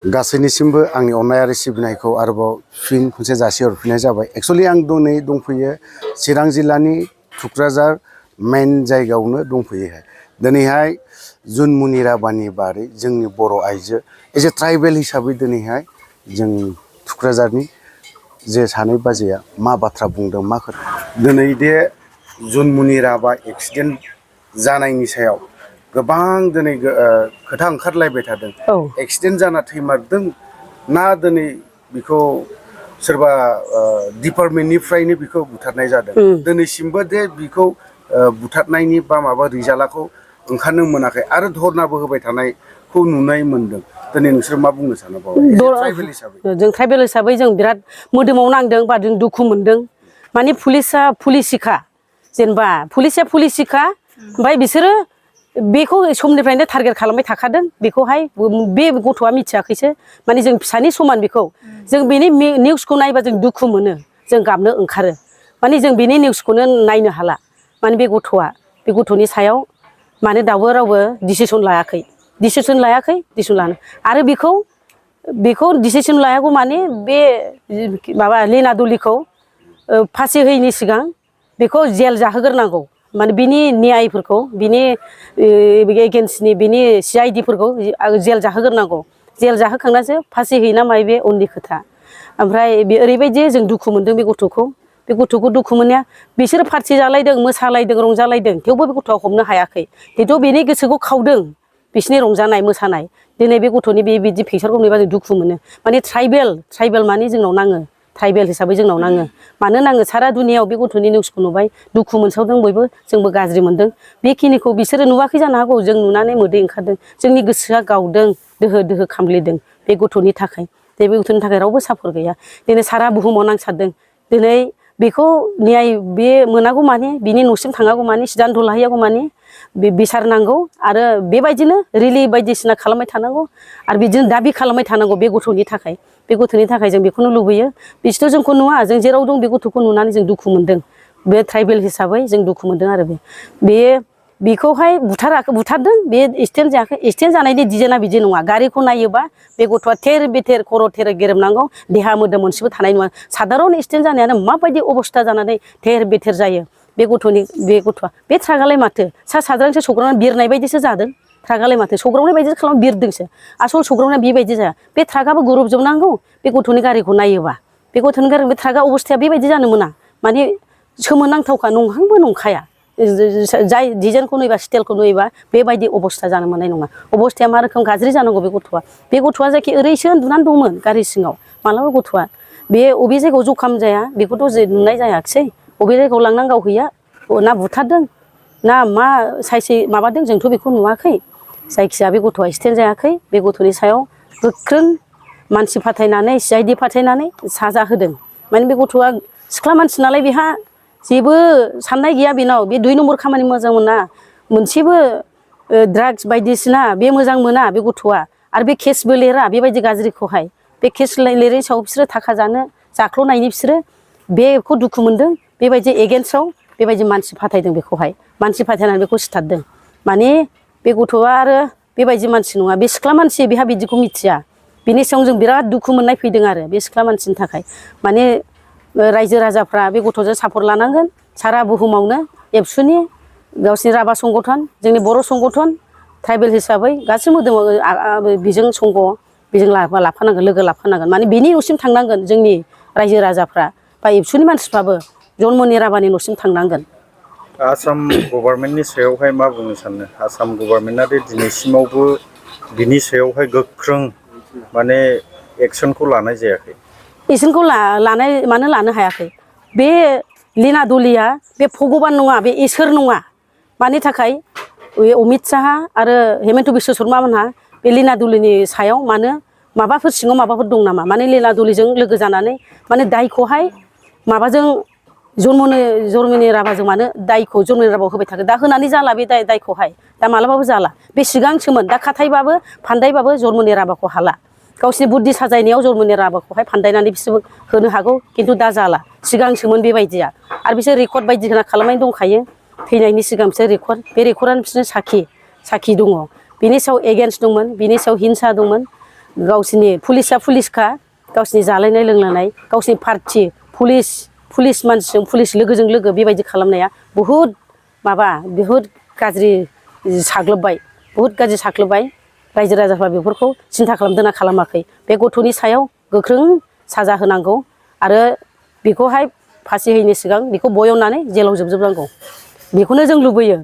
गासैनिसिमबो आंनि अननाय आरो सिबिनायखौ आरोबाव फिन खनसे जासिहरफिननाय जाबाय। एक्सुअलि आं दिनै दंफैयो चिरां जिल्लानि थुक्राझार मेन जायगायावनो दंफैयो। दिनैहाय जुनमुनि राभानि बारै जोंनि बर' आइजो एज ए ट्राइबेल हिसाबै दिनैहाय जों थुक्राझारनि जे सानै बाजैया मा बाथ्रा बुंदों मा खोथा दिनै दे जुनमुनि राभा एक्सिडेन्ट जानायनि सायाव गोबां दिनै खोथा ओंखारलायबाय थादों। एक्सिडेन्ट जाना थैमारदों ना दिनै बेखौ सोरबा डिपार्टमेन्टनिफ्रायनो बेखौ बुथारनाय जादों। दिनैसिमबो दे बेखौ बुथारनायनि बा माबा रिजाल्टखौ ओंखारनो मोनाखै आरो धरनाबो होबाय थानायखौ नुनाय मोनदों। दिनै नोंसोर मा बुंनो सानो ट्राइबेल हिसाबै? जों ट्राइबेल हिसाबै जों बिराद मोदोमाव नांदों बा जों दुखु मोनदों। माने पुलिसा पुलिसिखा जेनेबा पुलिसिखा ओमफ्राय बिसोरो बेखौ समनिफ्रायनो टारगेट खालामबाय थाखादों। बेखौहाय बे गथ'आ मिथियाखैसो माने जों फिसानि समान बेखौ जों बेनि निउसखौ नायबा जों दुखु मोनो, जों गाबनो ओंखारो। माने जों बेनि निउसखौनो नायनो हाला। माने बे गथ'नि सायाव माने दाबो रावबो डिसिसन लायाखै डिसिसन लानो आरो बेखौ डिसिसन लायागौ माने बे माबा लिना दुलिखौ फासि होयैनि सिगां बेखौ जेल जाहोग्रोनांगौ। माने बिनि न्यायफोरखौ बिनि एगेन्स्टनि बिनि CID फोरखौ जेल जाहोग्रोनांगौ। जेल जाहोखांनासो फासि हैना मायो बे उननि खोथा। ओमफ्राय बे ओरैबायदि जों दुखु मोनदों बे गथ'खौ दुखु मोननाया बिसोरो पार्टि जालायदों मोसालायदों रंजालायदों थेवबो बे गथ'आ हमनो हायाखै। खिन्थु बेनि गोसोखौ खावदों बिसिनि रंजानाय मोसानाय। दिनै बे गथ'नि बिदि पिक्सारखौ नुबा जों दुखु मोनो। माने ट्राइबेल माने जोंनाव नाङो, ट्राइबेल हिसाबै जोंनाव नाङो। मानो नाङो सारा दुनियायाव बे गथ'नि निउसखौ नुबाय दुखु मोनसावदों बयबो, जोंबो गाज्रि मोनदों। बेखिनिखौ बिसोरो नुवाखै जानो हागौ, जों नुनानै मोदै ओंखारदों। जोंनि गोसोआ गावदों, दोहो खामग्लिदों बे गथ'नि थाखाय। बे गथ'नि थाखाय रावबो सापर्ट गैया। दिनै सारा बुहुमाव नांसारदों। दिनै बेखौ न्याय बे मोनागौ मानि बिनि न'सिम थाङागौ मानि सिदानथ' लाहैयागौ मानि बे बिसार नांगौ आरो बेबायदिनो रिलिफ बायदिसिना खालामबाय थानांगौ आरो बिदिनो दाबि खालामबाय थानांगौ बे गथ'नि थाखाय। बे गथ'नि थाखाय जों बेखौनो लुबैयो। बिसोरथ' जोंखौ नुवा, जों जेराव दं बे गथ'खौ नुनानै जों दुखु मोनदों। बे ट्राइबेल हिसाबै जों दुखु मोनदों आरो बेखौहाय बुथारदों। बे एक्सिडेन्ट जायाखै। एक्सिडेन्ट जानायनि डिजाइना बिदि नङा। गारिखौ नायोबा बे गथ'आ थेर बेथेर खर' थेर गेरेबनांगौ, देहा मोदोम मोनसेबो थानाय नङा। सादारन एक्सिडेन्ट जानायानो माबायदि अबस्था जानानै थेर बेथेर जायो बे गथ'आ बे ट्राकआलाय माथो सा साज्रांसो सौग्रावनानै बिरनाय बायदिसो जादों। ट्राकआलाय माथो सौग्रावनाय बायदिसो खालाम बिरदोंसो। आसल सौग्रावनाया बेबायदि जाया। बे ट्राकआबो गुरुबजोबनांगौ बे गथ'नि गारिखौ नायोबा। बे गथ'नि गारि बे ट्राकआ अबस्थाया बेबायदि जानो मोना। माने सोमोनांथावखा नंहांबो नंखाया। जाय डिजाइनखौ नुयोबा स्टाइलखौ नुयोबा बेबायदि अबस्था जानो मोननाय नङा। अबस्थाया मा रोखोम गाज्रि जानांगौ बे गथ'आ जायखि ओरैसो उन्दुनानै दंमोन गारि सिङाव। मालाबा गथ'आ बे अबे जायगायाव जखम जाया बेखौथ' नुनाय जायाखिसै। अबे जायगायाव लांनानै गावहैया ना बुथारदों ना मा साइसै माबादों जोंथ' बेखौ नुवाखै। जायखिजाया बे गथ'आ एक्सिडेन्ट जायाखै। बे गथ'नि सायाव गोख्रों मानसि फाथायनानै CID फाथायनानै साजा होदों। माने बे गथ'आ सिख्ला मानसि नालाय बेहा जेबो साननाय गैया बेनाव। बे 2 नम्बर खामानि मोजां मोना, मोनसेबो ड्राग्स बायदिसिना बे मोजां मोना बे गथ'आ। आरो बे केसबो लिरा बेबायदि गाज्रिखौहाय। बे केस लिरैनि सायाव बिसोरो थाखा जाख्ल'नायनि बिसोरो बेखौ दुखु मोनदों। बेबायदि एगेन्स्टआव बेबायदि मानसि फाथायदों बेखौहाय। मानसि फाथायनानै बेखौ सिथारदों। माने बे गथ'आ आरो बेबायदि मानसि नङा। बे सिख्ला मानसि बेहा बिदिखौ मिथिया। बिनि सायाव जों बिराद दुखु मोननाय फैदों आरो बे सिख्ला मानसिनि थाखाय। माने रायजो राजाफ्रा बे गथ'जों सापर्ट लानांगोन। सारा बुहुमावनो एबसुनि गावसिनि राभा संगठन, जोंनि बर' संगठन, ट्राइबेल हिसाबै गासैबो दङ बेजों संग बेजों लाफानांगोन, लोगो लाफानांगोन। माने बिनि न'सिम थांनांगोन जोंनि रायजो राजाफ्रा बा एबसुनि मानसिफ्राबो जुनमुनि राभानि न'सिम थांनांगोन। आसाम गभर्नमेन्टनि सायावहाय मा बुंनो सानो? आसाम गभर्नमेन्टआ दिनैसिमावबो बिनि सायावहाय गोख्रों माने एक्सनखौ लानाय जायाखै। एक्सनखौ मानो लानो हायाखै? बे लिना दुलिया बे भगबान नङा, बे इसोर नङा। मानि थाखाय अमित साहा आरो हेमन्त बिश्व शर्मा मोनहा बे लिना दुलिनि सायाव मानो माबाफोर सिङाव माबाफोर दं नामा? माने लिना दुलिजों लोगो जानानै माने दायखौहाय माबाजों जुनमुनि राभाजों मानो दायखौ जुनमुनि राभायाव होबाय थागोन? दा होनानै जाला बे दायखौहाय। दा मालाबाबो जाला। बे सिगांसोमोन। दा खाथायबाबो फान्दायबाबो जुनमुनि राभाखौ हाला। गावसिनि बुद्धि साजायनायाव जुनमुनि राभाखौहाय फान्दायनानै बिसोरबो होनो हागौ। खिन्थु दा जाला। सिगांसोमोन बेबायदिया। आरो बिसोर रेकर्ड बायदिसिना खालामनाय दंखायो। थैनायनि सिगां बिसोर रेकर्ड, बे रेकर्डआनो बिसोरनो साखि दङ। बिनि सायाव एगेन्स्ट दंमोन, बिनि सायाव हिंसा दंमोन। गावसिनि पुलिसा पुलिसखा गावसिनि जालायनाय लोंलायनाय गावसिनि पार्टि पुलिस मानसिजों पुलिस लोगोजों लोगो बेबायदि खालामनाया बहुद गाज्रि साग्लोबबाय रायजो राजाफ्रा बेफोरखौ सिन्था खालामदोंना खालामाखै बे गथ'नि सायाव गोख्रों साजा होनांगौ आरो बेखौहाय फासि होयैनि सिगां बेखौ बयननानै जेलाव जोबजोबनांगौ बेखौनो जों लुबैयो।